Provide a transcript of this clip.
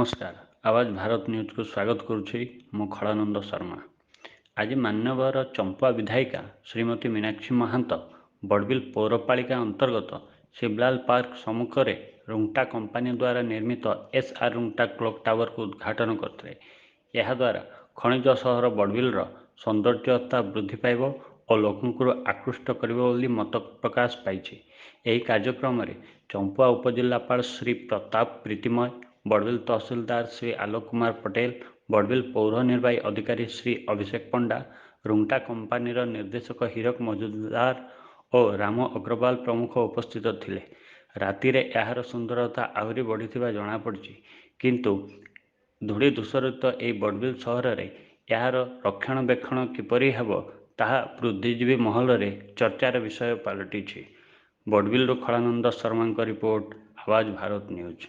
ନମସ୍କାର, ଆୱାଜ ଭାରତ ନ୍ୟୁଜ୍କୁ ସ୍ୱାଗତ କରୁଛି ମୁଁ ଖଳାନନ୍ଦ ଶର୍ମା। ଆଜି ମାନ୍ୟବର ଚମ୍ପୁଆ ବିଧାୟିକା ଶ୍ରୀମତୀ ମୀନାକ୍ଷୀ ମହାନ୍ତ ବଡ଼ବିଲ ପୌରପାଳିକା ଅନ୍ତର୍ଗତ ଶିବଲାଲ ପାର୍କ ସମ୍ମୁଖରେ ରୁଙ୍ଗଟା କମ୍ପାନୀ ଦ୍ୱାରା ନିର୍ମିତ ଏସ୍ ଆର୍ ରୁଙ୍ଗଟା କ୍ଲକ୍ ଟାୱାରକୁ ଉଦ୍ଘାଟନ କରିଥିଲେ। ଏହାଦ୍ୱାରା ଖଣିଜ ସହର ବଡ଼ବିଲର ସୌନ୍ଦର୍ଯ୍ୟତା ବୃଦ୍ଧି ପାଇବ ଓ ଲୋକଙ୍କୁ ଆକୃଷ୍ଟ କରିବ ବୋଲି ମତ ପ୍ରକାଶ ପାଇଛି। ଏହି କାର୍ଯ୍ୟକ୍ରମରେ ଚମ୍ପୁଆ ଉପଜିଲ୍ଲାପାଳ ଶ୍ରୀ ପ୍ରତାପ ପ୍ରୀତିମୟ, ବଡ଼ବିଲ ତହସିଲଦାର ଶ୍ରୀ ଆଲୋକ କୁମାର ପଟେଲ, ବଡ଼ବିଲ ପୌର ନିର୍ବାହୀ ଅଧିକାରୀ ଶ୍ରୀ ଅଭିଷେକ ପଣ୍ଡା, ରୁଙ୍ଗଟା କମ୍ପାନୀର ନିର୍ଦ୍ଦେଶକ ହୀରକ ମଜୁମଦାର ଓ ରାମ ଅଗ୍ରୱାଲ ପ୍ରମୁଖ ଉପସ୍ଥିତ ଥିଲେ। ରାତିରେ ଏହାର ସୁନ୍ଦରତା ଆହୁରି ବଢ଼ିଥିବା ଜଣାପଡ଼ିଛି। କିନ୍ତୁ ଧୂଳି ଧୂସରିତ ଏହି ବଡ଼ବିଲ ସହରରେ ଏହାର ରକ୍ଷଣାବେକ୍ଷଣ କିପରି ହେବ, ତାହା ବୁଦ୍ଧିଜୀବୀ ମହଲରେ ଚର୍ଚ୍ଚାର ବିଷୟ ପାଲଟିଛି। ବଡ଼ବିଲରୁ ଖଳାନନ୍ଦ ଶର୍ମାଙ୍କ ରିପୋର୍ଟ, ଆୱାଜ ଭାରତ ନ୍ୟୁଜ୍।